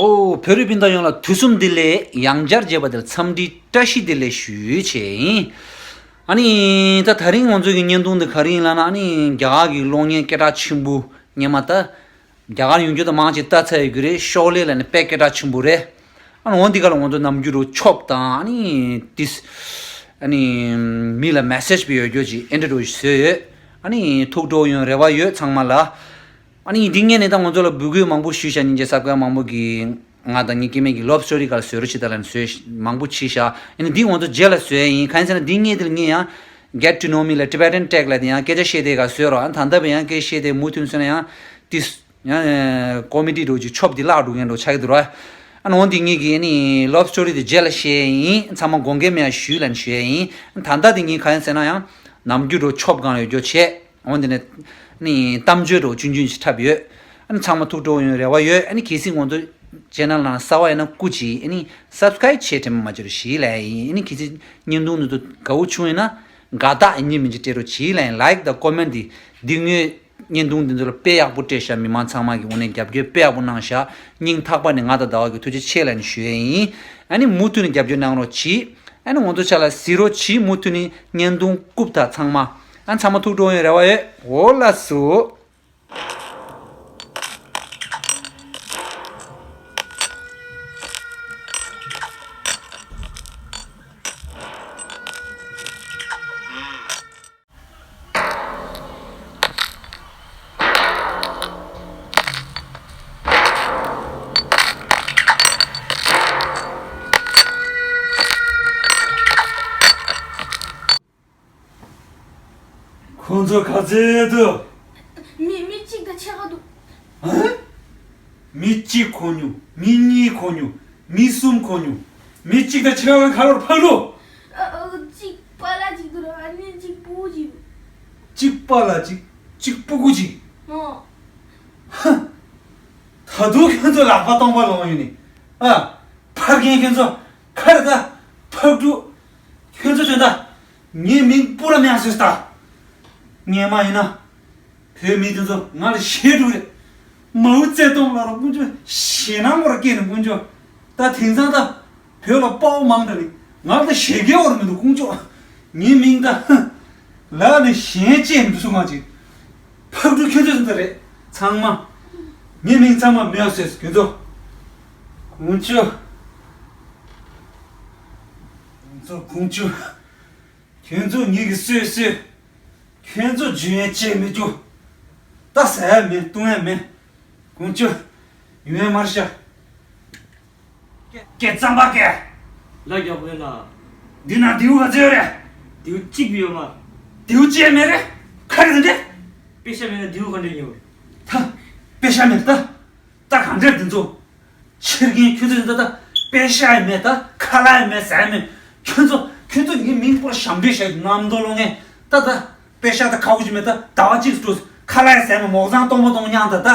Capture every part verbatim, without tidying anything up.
ཨོ། བོད་རིགས་སྤུན་ཟླ་ཡོངས་ལ་དུས་གསུམ་བདེ་ལེགས། ཡང་བསྐྱར་མཇལ་བ་དེར་འཚམས་འདྲི་བཀྲ་ཤིས་བདེ་ལེགས་ཞུ་ཆེད་ཡིན། ཨ་ནི་ད་དེ་རིང་ང་ཚོ་གི་བརྙན་ཐུང་འདི་ག་རེ་ཡིན་ལབ་ན། ཨ་ནི་རྒྱ་གར་གྱི་གློག་བརྙན་སྐད་གྲགས་ཆེན་པོ་སྔོན་མ་ད་རྒྱ་གར་ཡོང་རྒྱུ་ད་མང་ཆེ་ལྟ་ཚར་ཡོད་ཀྱི་རེད། ཤོག་ལེ་ལབ་ནས་དཔེ་སྐད་གྲགས་ཆེན་པོ་རེད། ཨ་ནི་འོ་འདི་ག་ལ་ང་ཚོ་ནམ་རྒྱུན་རུ་ཆོབ་དང་ཨ་ནི་ཏིས་ཨ་ནི་མི་ལ་མེ་སེཇ་བྱེད་ཡོད་རྒྱུ་ཅིག་ཨེ་འདྲ་རུ་བཟོས་ཡོད། ཨ་ནི་ཐུགས་སྤྲོ་ཡོང་རེ་བ་ཡོད་ཚང་མ་ལ། ཨ་ནི་འདི་ངས་ནས་ད་ང་ཚོ་ལ་འབོད་སྐུལ་མང་པོ་ཞུས་ཤག་སྙིང་རྗེ་གསར་སྐལ་མང་པོ་གིས་ང་དང་ངའི་སྐྱེ་དམན་གྱི་ལབ་སི་ཊོ་རི་སྒང་ལ་བཟོ་རོགས་བྱེད་དང་ལབ་ནས་བཟོས་མང་པོ་བྱས་ཤག་ཨ་ནི་འདི་ང་ཚོ་རྗེས་ལ་བཟོས་ཡིན། གང་ཡིན་ཟེར་ན་འདི་ངས་དེ་ལ་ངས་ཡང་Get to know me ལ་Tibetan Tech ལ་དེ་ཡང་སྐད་ཆ་བཤད་དེ་ག་བཟོས་རོགས། ཨ་ནི་ད་ལྟ་བས་ཡང་སྐད་བཤད་དེ་མུ་མཐུད་སོང་ན་ཡང་ཏིས་ཡང་ཀོ་མེ་ཌི་འདྲ་ཅིག་ཆོབ་དེ་བརླག་འགྲོ་མཁན་འདྲ་ཆགས་ཀྱི་འདུག་ར། ཨ་ནི་འོ་འདི་ངས་ཀྱི་ཨ་ནི་ལབ་སི་ཊོ་རི་དེ་རྗེས་ལ་བཤད་ཡིན། ཚང་མ་དགོངས་འགལ་མེད་ཡ་ཞུས་ལབ་ནས་ཞུ་ཡ་ཡིན། ད་ལྟ་དེ་ངས་གང་ཡིན་ཟེར་ན་ཡང་ནམ་རྒྱུན་འདྲ་ཆོབ་སྒང་ལ་ཡོད་རྒྱུ་བྱས། འོ་འདི་ནས་ནི་གཏམ་བརྗོད་འདྲ་ཆུང་ཆུང་ཞིག་འཁྲབ་ཡོད། ཨ་ནི་ཚང་མ་ཐུགས་སྤྲོ་ཡོང་རེ་བ་ཡོད། ཨ་ནི་གལ་སྲིད་ང་ཚོ་ཆེ་ནལ་ནང་གསར་པ་ཡིན་ན་སྐུ་མཁྱེན་ཨ་ནི་སབ་སི་ཀ་རེབ་བྱེད་དྲན་པ་མ་བརྗེད་རོགས་ཞུ་ལབ་ཡིན། ཨ་ནི་གལ་སྲིད་བརྙན་ཐུང་འདི་ཚོ་དགའ་བོ་བྱུང་ཡིན་ན་དགའ་རྟགས་ཡིན་གཅིག་མིན་གཅིག་སྤྲད་རོགས་ཞུ་ལབ་ཡིན། ལའིཀ་དང་ཀོ་མེན་ཊི་འདི་ངོས་བརྙན་ཐུང་འདི་ཚོ་ལ་དཔེ་ཡག་པོ་སྤྲད་ཤག་མི་མང་ཚང་མ་གི་ངོས་ནས་རྒྱབ་སྐྱོར་དཔེ་ཡག་པོ་གནང་ཤག་སྙིང་ཐག་པ་ནས་ང་དང་ཟླ་བ་གི་ཐུགས་རྗེ་ཆེ་ལབ་ནས་ཞུ་ཡ་ཡིན། ཨ་ནི་མུ་མཐུད་ནས་རྒྱབ་སྐྱོར་གནང་རོགས་གྱིས། ཨ་ནི་ང་ཚོ་ཆ་ལ་གཟིགས་རོགས་གྱིས། མུ་མཐུད་ནས་བརྙན་ཐུང་རྐུབ་དང་ཚང་མ། ཨ་ནི་ཚང་མ་ཐུགས་སྤྲོ་ཡོང་རེ་བ་ཡོད། འོ་ལགས་སོ། ཁོང་ཚོ་ག་ཚོད་འདུག་མི་མི་གཅིག་དང་ཕྱེད་ཀ་འདུག་ཨ། མི་གཅིག་གོ་མྱོང་། མི་གཉིས་གོ་མྱོང་། མི་གསུམ་གོ་མྱོང་། མི་གཅིག་དང་ཕྱེད་ཀ་ག་ལོར་ཕར་ལོ། ཨ་ཨ། གཅིག་པཱ་ལགས་གཅིག་འདུག་ཨ་ནི་གཅིག་སྤུ་གུ་གཅིག་འདུག་གཅིག་པཱ་ལགས་གཅིག་གཅིག་སྤུ་གུ་གཅིག་ཨོ། ཧ། ད་དུང་ཁྱོད་ཚོ་ལག་པ་སྟོང་པ་ལོང་ཡོད་ནི། ཨ། ཕ་རྒན་ཁྱོད་ཚོ་ཁ་རེ་ད། ཕག་ཕྲུག་ཁྱོད་ཚོ་དོན་དག་ངའི་མིང་སྤུ་ར་མེད་ཟེར་ད། ངས་མ་ཡིན་ན། བོད་མི་དེ་ཚོ་ང་ལ་ཞེ་དྲུག་རེད། མའོ་ཙེ་ཏུང་ལ་ར་དཀོན་མཆོག་ཞེད་སྣང་བོར་སྐྱེས་ནས་དཀོན་མཆོག་ད་དེང་སང་ད་བོད་ལ་དཔའ་བོ་མང་དྲགས་ནས་ང་ལ་ད་ཞེ་གེ་བོར་མི་འདུག་དཀོན་མཆོག་ངའི་མིང་ད་ལ་ནས་གཞན་ཅེས་མི་འདུག་སུ་མ་ཅིག་ཕག་ཕྲུག་ཁྱོད་ཚོ་ཚོ་ད་རེད་ཚང་མ། ངའི་མིང་ཚང་མ་མེད་ཟེར་ཁྱོད་ཚོ། དཀོན་མཆོག་ཁྱོད་ཚོ་དཀོན་མཆོག་ཁྱོད་ཚོ་ངེད་ཀྱི་སོས་སོས། ཁྱོད་ཚོ་རྒྱུན་ཡན་ཆད་མི་རྒྱུ། ད་ཟ་ཡ་མེད་བཏུང་ཡ་མེད། དཀོན་མཆོག་ཡོང་ཡ་མར་ཤ། སྐད་གཙང་པ་སྐད། ལ་རྒྱག་པོ་ཡོད་ན། འདི་ན་རྡེའུ་ག་ཚོད་ཡོད་རེད། རྡེའུ་གཅིག་ཡོད་མ། རྡེའུ་གཅིག་མེད་རེད། ཁ་རེ་ཟིན་ཏེ། པེ་ཤ་མེད་ན་རྡེའུ་ག་འདྲ་ཡོད། ད། པེ་ཤ་མེད་ད། ད་གང་འདྲ་འདི་ཚོ། ཕྱིར་རྒན་ཁྱོད་ཚོ་འདི་ད་པེ་ཤ་ཡང་མེད་ད་ཁ་ལག་ཡང་མེད་ཟ་ཡང་མེད། ཁྱོད་ཚོ་ཁྱོད་ཚོ་ངའི་མིང་པོར་ཞབས་འདྲེན་བྱས་ནམ་མདོ་ལོ་ངས་ད་ད་པེ་ཤ་ད་ཁ་ཁུ་ཅི་མེད་ད་ཟླ་བ་གཅིག་སུ་ཁ་ལག་ཡང་ཟ་ཡང་མེད། མོག་ཚང་སྟོང་པ་སྟོང་མྱང་ད་ད་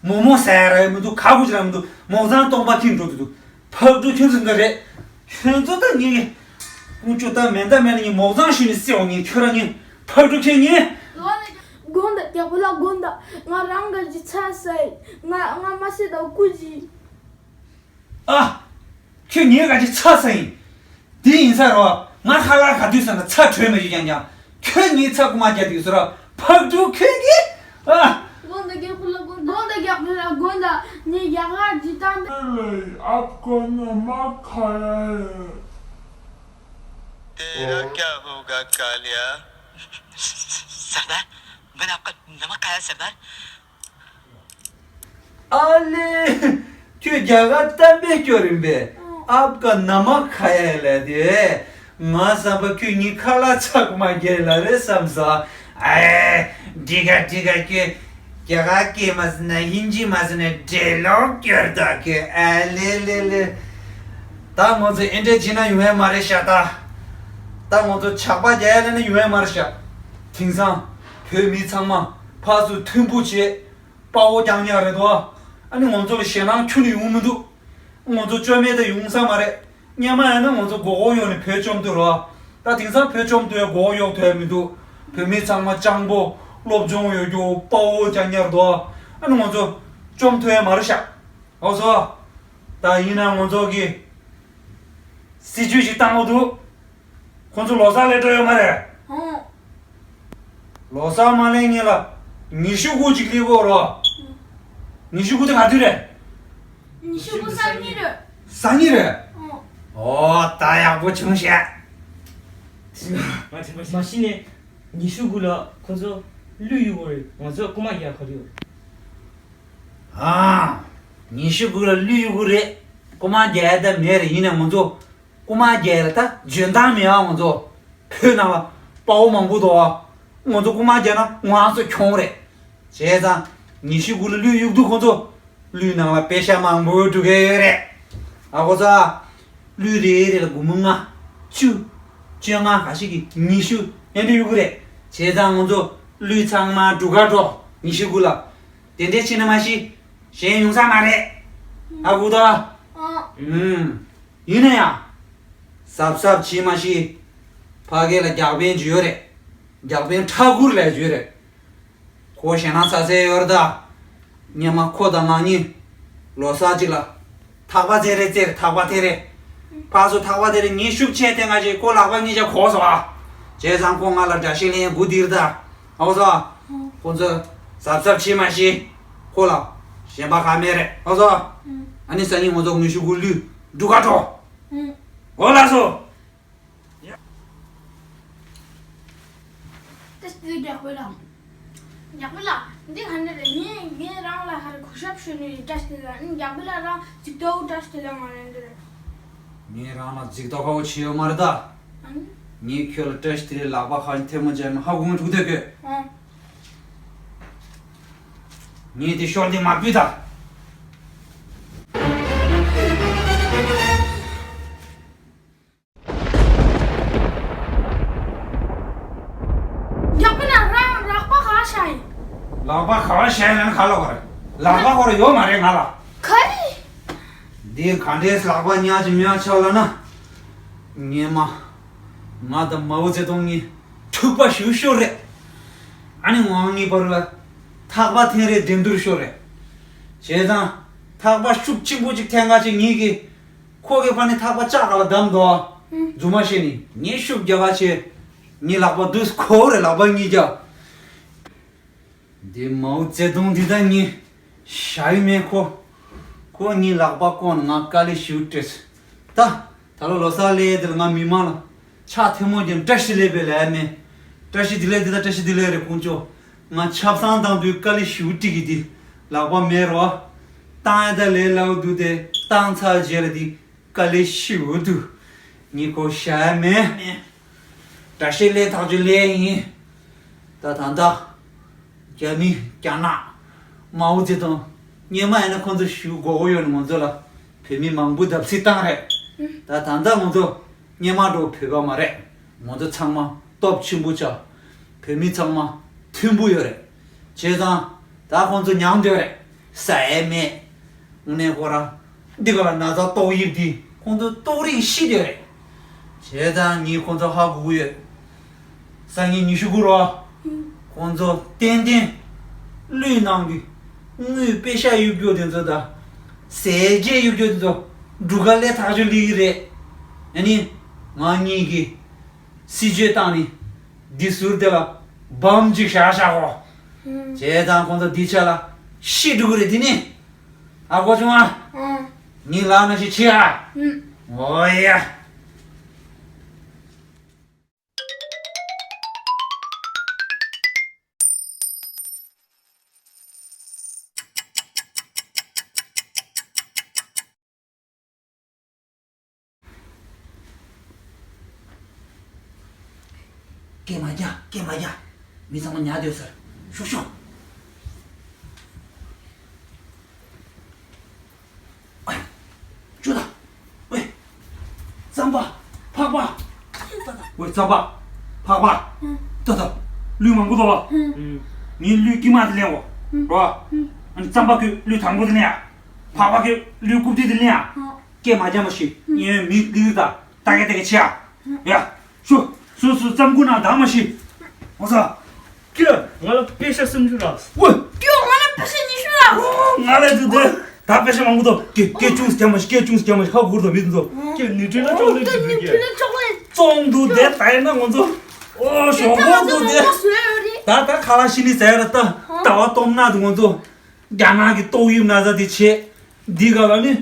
མོག་མོག་ཟ་ཡ་ར་ཡང་མི་འདུག་ཁ་ཁུ་ཅི་ར་མི་འདུག་མོག་ཚང་སྟོང་པ་ཁྱིམ་འགྲོ་དུ་འདུག་ཕག་ཕྲུག་ཁྱོད་ཚོ་འདི་རེད། ཁྱོད་ཚོ་ད་ངས་ངས་ཀུན་སྤྱོད་ད་མེད་ད་མེད་ན་ངས་མོག་ཚང་ཞུས་ནས་བསད་འོང་ངས་ཁྱོད་ར་ངས་ཕག་ཕྲུག་ཁྱོད་ངས། དགོངས་དག་རྒྱལ་པོ་ལ་དགོངས་དག་ང་རང་ག་ཅི་ཚ་ས་ཡིན། ང་ང་མ་སེ་དང་སྐུ་ཅི། ཨ། ཁྱོད་ངའི་ག་ཅི་ཚ་ས་ཡིན། དེ་ཡིན་ས་རོ། ང་ཁ་ལག་ག་དུས་ས་ན་ཚ་དྲོས་མ་ཡོད་ཀྱང་ཀྱང་། ཁྱོད་ངའི་ཚ་ཀུ་མ་རྒྱག་དུས་ས་རོ། ཕག་ཕྲུག་ཁྱོད་ཀྱིས། ཨ། དགོངས་དག་རྒྱལ་པོ་ལ་དགོངས་དག་དགོངས་དག་རྒྱལ་པོ་ལ་དགོངས་དག་ངས་རྒྱ་གར་འཇིག་རྟེན་པའི། आपको नमक खाया है। तेरा क्या होगा कालिया। सरदार, मैंने आपका नमक खाया है, सरदार। ཨ་ལེ། ཁྱོད་རྒྱ་གར་གཏམ་དཔེ་སྐྱོར་ཡིན་པས། आपका नमक खाया है ལབ་དུས། ང་བསམ་པ་ཁྱོད་ངའི་ཁ་ལག་ཚ་ཀུ་མ་རྒྱག་ལ་རེད་བསམ་སོང་། ཨེ། འགྲིག་ག་འགྲིག་ག་ཁྱོད། རྒྱ་གར་སྐད་མ་ཟེར་ན་ཧིན་ཇི་མ་ཟེར་ན་འགྲེལ་ལོག་སྐྱོར་དོ་ཁྱོད། ཨ་ལེ་ལེ་ལེ། ད་ང་ཚོ་ཨེ་འདྲ་བྱེད་ན་ཡོང་ཡ་མ་རེད་ཤག་ད། ད་ང་ཚོ་ཇག་པ་རྒྱག་ཡ་ལ་ནི་ཡོང་ཡ་མ་རེད་ཤག་དེང་སང་བོད་མི་ཚང་མ་ཕར་ཚུར་མཐུན་པོ་བྱེད། དཔའ་བོ་རྐྱང་རྐྱང་རེད་དོ། ཨ་ནི་ང་ཚོ་ལ་ཞེད་སྣང་ཁྱོན་ནས་ཡོང་མི་འདུག་ང་ཚོ་བཅོམ་མེད་དུ་ཡོང་ས་མ་རེད། སྔོན་མ་ཡིན་ན་ང་ཚོ་མགོ་སྐོར་གཡོག་ནས་བོད་བཅོམ་ཐུབ་རོ། ད་དེང་སང་བོད་བཅོམ་ཐུབ་ཡ་མགོ་སྐོར་གཡོག་ཐུབ་ཡ་མི་འདུག་བོད་མི་ཚང་མ་སྤྱང་པོ་སློབ་སྦྱོང་ཡོད་རྒྱུ་དཔའ་བོ་རྐྱང་རྐྱང་རེད་དོ། ཨ་ནི་ང་ཚོ་བཅོམ་ཐུབ་ཡ་མ་རེད་ཤག་ཨོ་སོ། ད་ཡིན་ན་ང་ཚོ་གི་སྲིད་ཇུས་ཤིག་བཏང་དགོས་འདུག་ཁོང་ཚོ་ལོ་གསར་ལེན་འགྲོ་ཡོད་མ་རེད། ཨང་། ལོ་གསར་མ་ལེན་སྔོན་ལ་ཉི་ཤུ་དགུ་ཅིག་སླེབས་ཡོད་རོ། ཉི་ཤུ་དགུ་དེ་ག་དུས་རེད། ཉི་ཤུ་དགུ་སང་ཉིན་རེད། སང་ཉིན་རེད། ཨང་། ཨོ་ད་ཡག་པོ་བྱུང་ཤག་མ་གཞི་ནས་ཉི་ཤུ་དགུ་ལ་ཁོང་ཚོ་གླུ་གཡུག་དགོས་རེད། ང་ཚོ་རྐུ་མ་རྒྱག་ག་རེད། ཨང་། ཉི་ཤུ་དགུ་ལ་གླུ་གཡུག་དགོས་རེད། རྐུ་མ་རྒྱག་ཡ་ད་མེད་རེད། ཡིན་ནའི་ང་ཚོ་རྐུ་མ་རྒྱག་ཡ་ད་འཇོན་ཐང་མེད་ཨ། ང་ཚོ་བོད་ནང་ལ་དཔའ་བོ་མང་པོ་འདུག་ཨ། ང་ཚོ་རྐུ་མ་རྒྱག་ན་ང་ཚོ་གྱོང་རེད། བྱས་ཙང་ཉི་ཤུ་དགུ་ལ་གླུ་གཡུག་དུས་ཁོང་ཚོ་གླུ་ནང་ལ་པེ་ཤ་མང་པོ་འགྲོ་གི་ཡོད་རེད། ཨ་ཁོ་ཚོ། གླུ་རེ་རེ་ལ་སྒོར་མོ་ལྔ། བཅུ། བཅོ་ལྔ། ག་ཞིག་གི་ཉི་ཤུ་ཨེ་འདྲ་གཡུག་གི་རེད། བྱས་ཙང་ང་ཚོ་གླུ་ཚང་མ་འགྲུལ་ཁ་འགྲོ། ཉི་ཤུ་དགུ་ལ། དེ་འདྲས་བྱས་ན་མ་གཞི་གཞན་ཡོང་ས་མ་རེད། ཨ་ཁུ་ཏོ། ཨང་། ཨུམ། ཡིན་ན་ཡང་། གཟབ་གཟབ་བྱེད་མ་གཞི། ཕ་གི་ལ་རྒྱག་ཕན་ཅིག་ཡོད་རེད། རྒྱག་ཕན་ཕྲུ་གུར་ལས་ཅིག་ཡོད་རེད། ཁོ་ཞེད་སྣང་ཚ་ཚ་ཡོད་རེད་ད། སྔོན་མ་ཁོ་དང་ང་གཉིས་ལོ་གསར་གཅིག་ལ་ཐག་པ་རྩེ་རེ་རྩེ་རེ། ཐག་པ་འཐེན་རེ། ཕར་ཚུར་ཐག་པ་འཐེན་རེ། ངས་ཤུགས་ཆེ་འཐེན་ག་ཅིག་ཁོ་ལག་པ་གཉིས་ཆ་གོག་སོང་ཨ། བྱས་ཙང་ཁོ་ང་ལ་དགྲ་ཤ་ལེན་དགོས་དེ་རེད་ད། ཨོ་ཙོ། ཁོ་ཚོ་གཟབ་གཟབ་བྱེད་མ་གཞི། ཁོ་ལ་ཞེན་པ་ག་མེད་རེད། ཨོ་ཙོ། ཨ་ནི་སང་ཉིན་ང་ཚོ་ཉི་ཤུ་དགུ་གླུ་འགྲུལ་ཁ་འགྲོ། འོ་ལགས་སོ། ཏེ་ཏེ་རྒྱགས་པ་ལགས། རྒྱགས་པ་ལགས། འདི་ག་འདྲ་རེད། ངས་ངས་རང་ལ་ཧར་གུས་ཞབས་ཞུ་ནི་བཀྲ་ཤིས་བདེ་ལེགས། རྒྱགས་པ་ལགས་རང་ཅིག་ཏོ་བཀྲ་ཤིས་བདེ་ལེགས་མ་རེད་འདི་རེད། ངས་རང་ལ་ཅིག་ཏོ་ཁ་བོ་བྱས་ཡོད་མ་རེད་ད། ཨང་། ངས་ཁྱོད་ལ་བཀྲ་ཤིས་བདེ་ལེགས་ལག་པ་ཁ་ཐལ་མོ་སྦྱར་ནས་ཧ་གོ་མ་ཐུག་ཐལ་གི། ཨང་། ངས་དེ་ཤོར་འདི་མ་ཕུད་ད། རྒྱགས་པ་ལགས་རང་ལག་པ་ག་བཞག་ཡིན། ལག་པ་ག་བ་བཞག་ཡིན་ན་ག་ལ་བ་རེད། ལག་པ་ཁོ་ར་ཡོད་མ་རེད་ང་ལ། ག་རེ། འདི་ག་འདྲས་ལག་པ་ཉག་ཅིག་ཉག་ཆགས་ལ་ན། ངས་མ། ང་དང་མའོ་ཙེ་ཏུང་གཉིས་འཁྲུག་པ་ཞིག་ཤོར་རེད། ཨ་ནི་ངང་གཉིས་བར་ལ་ཐག་པ་འཐེན་རེས་འགྲན་བསྡུར་ཤོར་རེད། བྱས་ཙང་ཐག་པ་ཤུགས་ཆེན་པོ་ཅིག་འཐེན་ག་ཅིག་ངེད་ཀྱིས། ཁོ་གི་ཕ་ནི་ཐག་པ་ལྕགས་ག་ལ་བསྡམས་འདུག་རྫུན་མ་བཤད་ནི་ངས་ཤུགས་རྒྱབ་པ་བྱས། ངའི་ལག་པ་དུས་ཁོ་རེ་ལག་པ་གཉིས་རྒྱབ། འདི་མའོ་ཙེ་ཏུང་འདི་ད་ངས་ཞ་ཡི་མེད་ཁོ། ཁོ་ངའི་ལག་པ་བཀོག་ནས་ང་དཀའ་ལས་ཞིག་སྤྲད། ད་ད་ལོ་ལོ་གསར་ལས་དེ་ལ་ང་མི་མང་ལ་ཕྱག་ཐལ་མོ་སྦྱར་བཀྲ་ཤིས་བདེ་ལེགས་ལབ་མེད། བཀྲ་ཤིས་བདེ་ལེགས་འདི་ད་བཀྲ་ཤིས་བདེ་ལེགས་རེད་ཁོང་ཚོ། ང་ཆབ་གསང་བཏང་དུས་དཀའ་ལས་ཞིག་སྤྲད་ཀྱི་འདི་ལག་པ་མེད་རོ། བཏང་ཡ་ད་ལས་སླ་བོ་འདུག་དེ་བཏང་ཚར་རྗེས་ལ་འདི། དཀའ་ལས་ཞེ་པོ་འདུག་ངས་ཁོ་བཞག་ཡ་མེད། བཀྲ་ཤིས་བདེ་ལེགས་ཐག་གཅོད་ལས་ཡིན། ད་ད་ད། རྒྱ་མི་རྒྱ་ནག་མའོ་ཙེ་ཏུང་སྔོན་མ་ཡིན་ན་ཁོང་ཚོ་ཞུ་དགོས་ཀྱི་ཡོད་ནི་ང་ཚོ་ལ་བོད་མི་མང་པོ་བརྡབ་གསིག་བཏང་རེད། ད་ད་ད་ང་ཚོ་སྔོན་མ་འགྲོ་བོད་པ་མ་རེད། ང་ཚོ་ཚང་མ་སྟོབས་ཆེན་པོ་ཆགས། བོད་མི་ཚང་མ་མཐུན་པོ་ཡོད་རེད། བྱས་ཙང་ད་ཁོང་ཚོ་མྱངས་བསྡད་རེད། ཟ་ཡས་མེད། དངོས་གནས་ཁོ་རང་འདི་ག་ལ་ན་ཚ་ཏོག་དབྱིབས་འདི་ཁོང་ཚོ་ཏོག་རིགས་ཤི་བསྡད་རེད། བྱས་ཙང་ངས་ཁོང་ཚོ་ཧ་གོ་གི་ཡོད། སང་ཉིན་ཉི་ཤུ་དགུ་རོ། ཁོང་ཚོ་ཏན་ཏན་གླུའི་ནང་གི་དངུལ་པེ་ཤ་གཡུག་རྒྱུ་དེ་ཚོ་དང་། ཟས་བཅད་གཡུག་རྒྱུ་དེ་ཚོ་འབྲུ་ག་ལས་ཐག་ཆོད་ལི་གི་རེད། ཨ་ནི་ང་གཉིས་ཀྱིས། སྲིད་ཇུས་བཏང་ནི། འདི་ཟུར་དེ་ལ་སྦོམ་ཅིག་བཞག་བཞག་གོ། ཨང་། བྱས་ཙང་ཁོང་ཚོ་འདི་ཆ་ལ་ཤི་འགྲོ་གི་རེད་འདི་ནི། ཨ་གོ་བྱུང་ཨ། ཨང་། ངའི་ལག་ན་ཤི་ཆི་ཨ། ཨང་། འོ་ཡ། སྐད་མ་རྒྱག་སྐད་མ་རྒྱག་མི་ཚང་མ་ཉལ་སྡོད་ཟེར། ཤོག་ཤོག་ཨ་ཡ། ཅོ་ད། ཝེ། རྩམ་པ། ཕག་པ། ཝེ་རྩམ་པ། ཕག་པ། ད་ད། གླུ་མང་པོ་འདུག་བ། ངས་གླུ་དཀྱིལ་མ་དེ་ལེན་འོ། རོ། ཨ་ནི་རྩམ་པ་གི་གླུ་དང་པོ་དེ་ལེན་ཡ། ཕག་པ་གི་གླུ་རྐུབ་སྟེགས་དེ་ལེན་ཡ། སྐད་མ་རྒྱག་མ་ཤི། ཡིན་མི་ལིར་ད། ད་གེ་ད་གེ་ཆི་ཡ། ཡ། ཤོ། སོ་སོ་རྩམ་ཁུག་ནང་བདག་མ་ཤི། འོ་ས། ཀྱེ། ང་ལ་པེ་ཤ་སུམ་ཅུ་རག་ཝེ། ཀྱེ། ང་ལ་པེ་ཤ་ཉི་ཤུ་རག་ང་ལ་དུ་དེ། ད་པེ་ཤ་མང་པོ་འདུག་སྐད་སྐད་ཅུང་ཟད་རྒྱབ་མ་ཤིག་སྐད་ཅུང་ཟད་རྒྱབ་མ་ཤིག་ཁ་སྒུར་དང་མི་འདུག་སྐད་ནི་ཁྲིད་ན་ཅོག་ལེ་ཁྲིད་འདུག་སྐད་ཙོང་འདུག་དེ་ད་ཡིན་ན་ང་ཚོ། ཨོ་ཞོག་ཁོག་འདུག་དེ། ད་ད་ཁ་ལག་ཤི་ནི་ཟ་ཡ་ར་ད་ཟླ་བ་སྟོང་ན་འདུག་ང་ཚོ། རྒྱ་ནག་གི་ཏོག་དབྱིབས་ན་ཚ་དེ་བྱས། འདི་ག་ལ་ནི།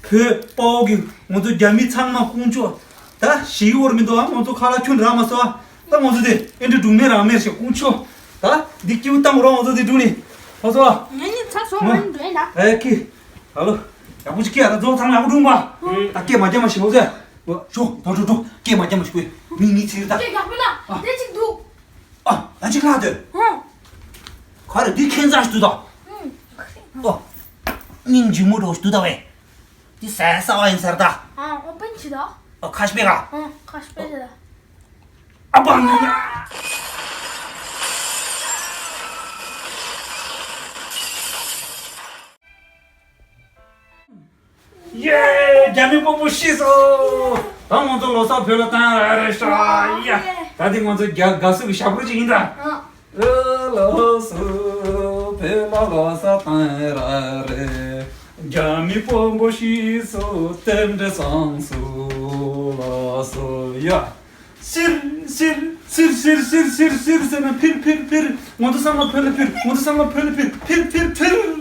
བོད་དཔའ་བོ་གི་ང་ཚོ་རྒྱ་མི་ཚང་མ་དཀོན་མཆོག་ད་ཞིག་བོར་མི་འདུག་ཨ་ང་ཚོ་ཁ་ལག་ཁྱོན་རག་མ་སོང་ཨ། ད་ང་ཚོ་དེ་ཨེ་འདྲ་སྒྲུང་མེད་རང་མེད་ཞིག་དཀོན་མཆོག་ད་འདི་སྐྱིའུ་བཏང་རོགས་ང་ཚོ་དེ་སྒྲུང་ནི། ཁོ་ཚོ་ཨ། ངེད་གཉིས་ཚ་སོང་ང་འགྲོ་ཡིན་ད། ཨེ་ཁི། ཧ་ལོ། ཡག་པོ་ཅིག་སྐད་ཨ་ད་རྫོང་ཚང་མ་ཡག་པོ་སྒྲུང་པ། ད་སྐད་མ་རྒྱབ་མ་ཞིག་ཁོ་ཚོ། ཤོག་འགྲོ་འགྲོ་འགྲོ་སྐད་མ་རྒྱབ་མ་ཞིག་གོ། མི་མི་ཚིག་ད། སྐད་ཡག་པོ་ལ་དེ་ཅིག་འདུག་ཨ། ད་ཅིག་ལྷག་དོ། ཧུང་། ག་རེ་འདི་ཁྱད་མཚར་ཞིག་འདུག་ད། ཧུང་། ཨོ། སྙིང་རྗེ་མོ་འདྲ་བོ་ཞིག་འདུག་ད་བས། འདི་ཟས་ཟ་བ་ཡིན་ཟེར་ད། ཨ་ཨོ་པན་ཆི་ད། ཨོ་ཁ་ཤི་པེ་ག་ཨ་ཁ་ཤི་པེ་ཆི་ད། ཨ་པ་ང་། ཡེ། རྒྱ་མི་དཔོན་པོ་ཤི་སོང་། ད་ང་ཚོ་ལོ་གསར་བོད་ལ་བཏང་ར་རེད་ཤག་ཡ། ད་དེ་ང་ཚོ་རྒྱ་དགའ་བསུ་གི་ཞབས་བྲོ་ཅིག་ཡིན་ད། ཨ། ཨེ་ལོ་སུ་བོད་ལ་ལོ་གསར་བཏང་ར་རེད། རྒྱ་མི་དཔོན་པོ་ཤི་སོང་རྟེན་འབྲེལ་བཟང་སུ་ལ་སོ་ཡ། སིར་སིར་སིར་སིར་སིར་སིར་སིར་ཟེར་ན་ཕིར་ཕིར་ཕིར། ང་ཚོ་བསམ་བློ་བོད་ལ་ཕིར། ང་ཚོ་བསམ་བློ་བོད་ལ་ཕིར། ཕིར་ཕིར་ཕིར།